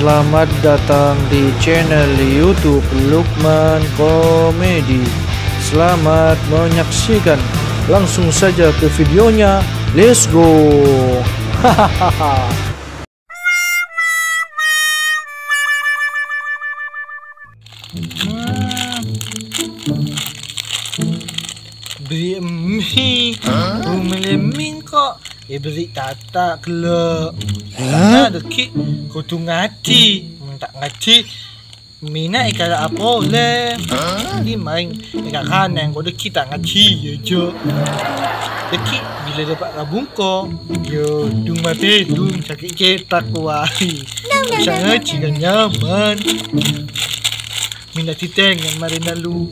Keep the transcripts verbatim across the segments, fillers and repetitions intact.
Selamat datang di channel YouTube Lukman Komedi. Selamat menyaksikan. Langsung saja ke videonya. Let's go. Hahaha. Bâri' emmè. Hah? Bâri' emmè engko'. È, bâri' tata' ghellâ'. Hah? Karana dhâggi' kodhu ngajhi. Mon ta' ngajhi, emmèna èkala' polè. Hah? Andi' maèng èkakanèng, engko' dhâggi' ta' ngajhi, yâ, Jo. Dhâggi' bilâ dâpa' ka bungko, yâ, dung matè, dung sakè' cètak, wah. Bisa ngajhi kan nyaman. Mèna ditengngan marèna lu.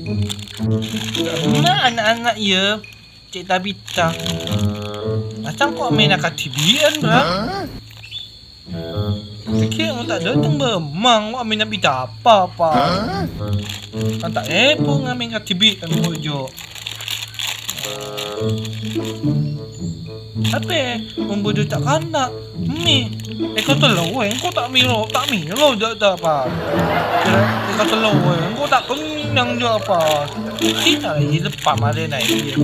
Ma' ana'-ana', yâ, cè' Tabita. Masa engko' mèna kadhibi'ân, Bra? Dhâggi' engko' ta' dâteng bâ' emmang, engko' mèna bit apa, apa. Kan ta' èpo ngamèng kadhibi'ân, Jo. Tapè, mon bâdâ ca'-kana', emmè, èkatello, engko' ta' mèlo, ta' mèlo, jâ' ta' apa. Èkatello, engko' ta' kennyang, jâ' apa. Sè ta' èleppa marèna, iyâ.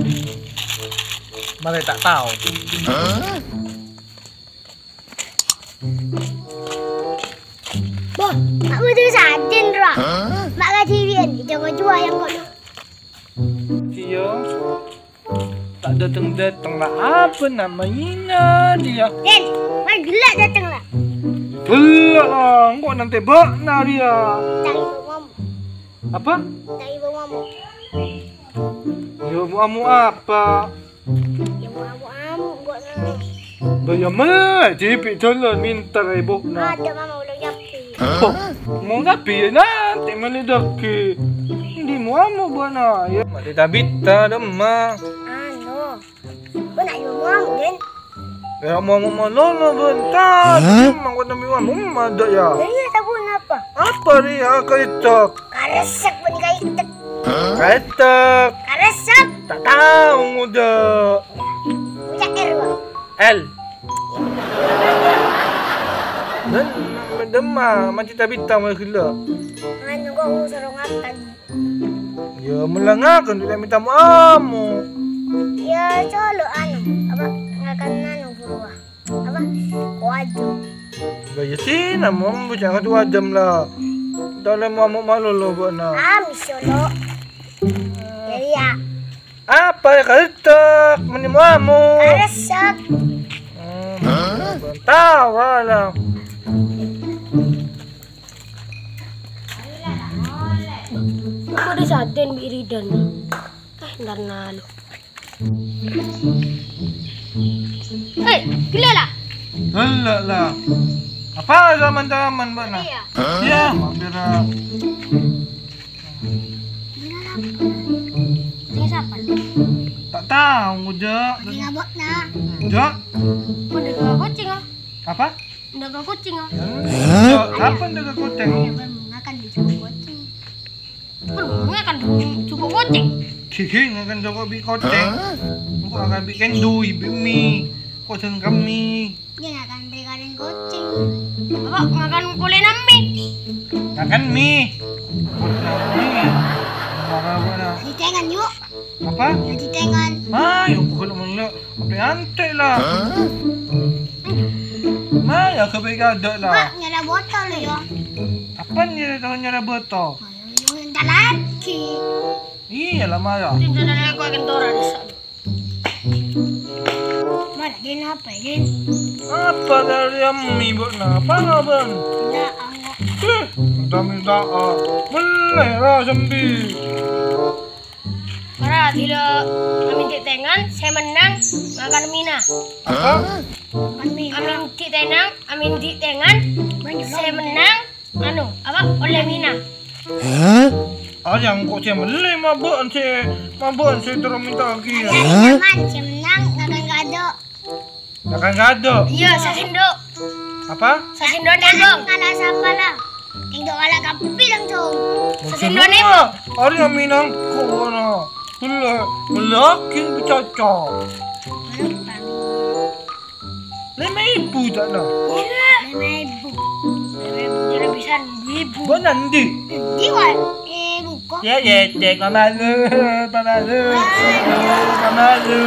Marè ta' tao. Bo, ma' bâdâ sadin, Ra. Ma' kadhibi'ân, jâ' ngojuwâ yang kono. Iyâ. Ta' dâteng-dâteng la, apa namanya dia? Den, mara ghellâ' dâteng la. Ghellâ' la, engko' nantè bâ'na dia. Ta' ibu mamu. Apa? Ta' ibu mamu. Ya, mau amu apa? Ya, mau amu-amu, engko' na. Bâ, ya, mellè, dhibi' jhâlân mènta ka ibu'na. Ada, Mama, belum nyapi. Oh, mon nyapi, ya, nantè mellè dhâggi'. Andi' mau amu bâ'na, ya. Matè Tabita, dâ' emma. Anu. Bâ'na ya mau amu, Den. Ya, mau amu malolo, bân. Hah? Emma, kok nami mau amu, ada, ya. Ya, iya, sabun apa? Apa, Ri, ya, karetek? Karetek, bân, karetek. Karetek. Karetek. Ta' tao, nguda'. Ucap R, Bang. L. Dâ' emma, dâ' emma, matè Tabita mara ghellâ'. Anu, kok suruh ngakan? Ya, mellè ngakan, ta' mènta mau amu. Ya, colo' anu, apa, ngakan anu, buah. Apa? Koajam. Bâ, ya, sèna, mau amu, jhâ' ngakan koajam la. Ta' ollè mau amu malolo bâ'na. Amis, colo'. Jadi, ya. Apa ya, karetek? Mending mau amu. Karetek. Hmm, tao la. Kok disaten bi' Ridan? Eh, ntar nalu. Eh, gila la? Gila la. Apa zaman-zaman, Mbak, nah? Iya. Iya, mampir, ah. Sing sapa? Ta' tao, nguda'. Sing abot, nah. Nguda'. Kok ndak ke kucing, ah? Apa? Ndak ke kucing, ah. Hah? Apa ndak ke kucing? Ayo, Bang, ngakan di joko kucing. Perlu ngakan joko kucing. Gigi ngakan joko bi' kucing. Hah? Engko' ngakan bi' kendu, bi' mi. Kok jangan kami. Dia ngakan rekanan kucing. Apa ngakan kulina mi? Ngakan mi. Kulina mi. Marah apa, nah? Di tengan, yuk. Apa? Di tengan. Ayo, bukan mengelak. Apa ante lah? Hah? Nah, ya, kebaikan ada lah. Pak, nyala botol ya. Apa nyala, tahu nyala botol? Ayo, minta lagi. Iya lah, Maya. Tindakan aku akan tora di sana. Mara, Din, apa, Din? Apa dari Ammi, Bu? Napa, Bang? Enggak, enggak. Eh, minta-minta, ah. Mellè ra sembi. Ora, dilo Amin di tengan, saya menang, ngakan mina. Apa? Ngakan mina. Amin di tenang, Amin di tengan, saya menang, anu, apa, ollè mina. Hah? Ah, yang kok saya mellè mabukan saya, mabukan saya terus minta lagi ya. Hah? Aman, saya menang, ngakan kado. Ngakan kado? Iya, sasendok. Apa? Sasendok nembong. Kalah siapa lah? Tengok kalah kapi langsung. Sasendok nembong. Ari yang minang kok mana? Belak, belakin bercocok. Lima ribu tak nak? Lima ribu. Lima ribu. Ibu. Bo nandi? Di wa-, eh, buka. Ya, ya, cek mamalu, mamalu, mamalu.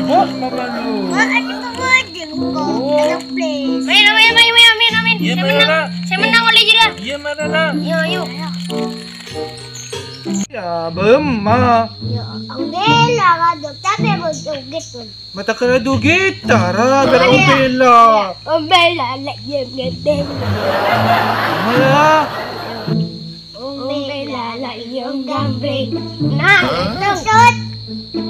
Bo mamalu. Wah, ada apa aja buka? Oh. Ada please. Main, main, main, main, main, main. Iya, saya main, menang. Nak. Saya menang oleh jera. Iya, main, nak. Ayo, ayo. Ya, bem, ma. Ya, udah lah, Kak, tapi mau joget, tuh. Mata kena do gitar, ah, biar Om Bella. Om Bella, lagi yang ngeteng. Malah. Om Bella, lagi yang gambreng. Nah, itu. Sut.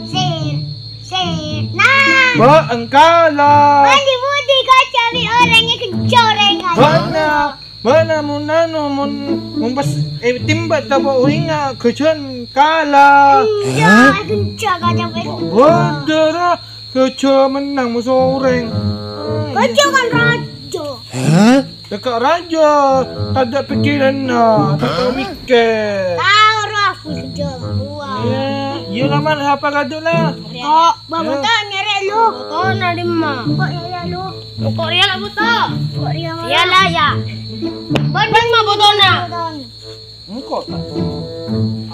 Sir. Sir. Nah. Mbak, engkala. Mandi budi kau cari orangnya kecoreng aja. Mana? Mana mon anu, mon, mon pas, eh, timba' taba oinga, gajan kala. Iya, hah? Gaja kacang. Bener, ah. Gaja menang moso orèng. Gaja kan raja. Hah? Deka' raja, tadâ' pikiranna, tadâ' mikir. Tao roh aku gaja. Wah. Iya, iya, Laman, apa kadhu, lah? Kok, Bapa, ya. Tao nyarè lu. Tao na dimma? Kok nyarè lu? Kok riya la, Buto? Kok riya la, ya. Bâdâ ma' botona? Engko' ta'.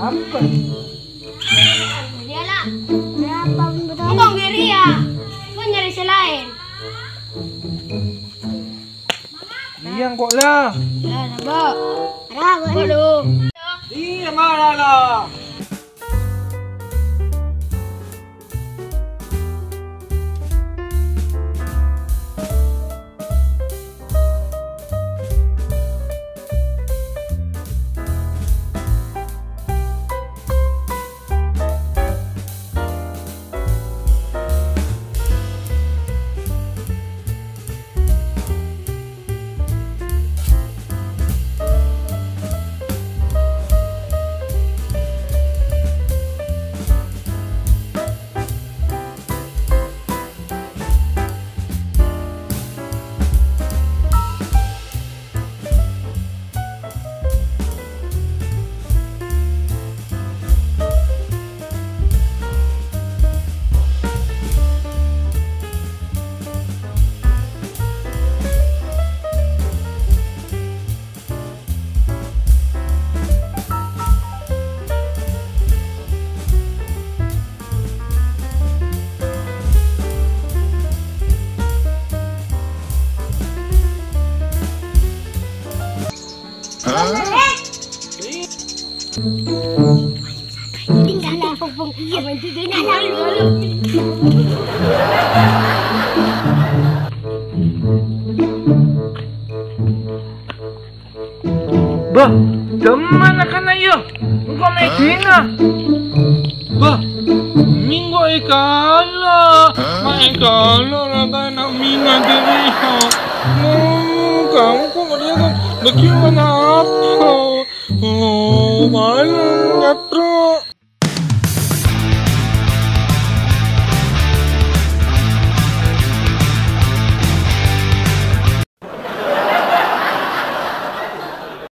Apa? Riya la. Kenapa, Buto? Engko' ngghi riya. Engko' nyarè sè laèn. Iya, engko' la. Lah, napa? Ra, Bu. Iya, mara la. Bâh, dimma na'-kana' iyâ? Engko' mè' dinna. Bâh, minggu èkala. Ma' èkala ra kana' minggu dâri ha. Engko' rèya bâgiyân apa? Oh, malem, Katro.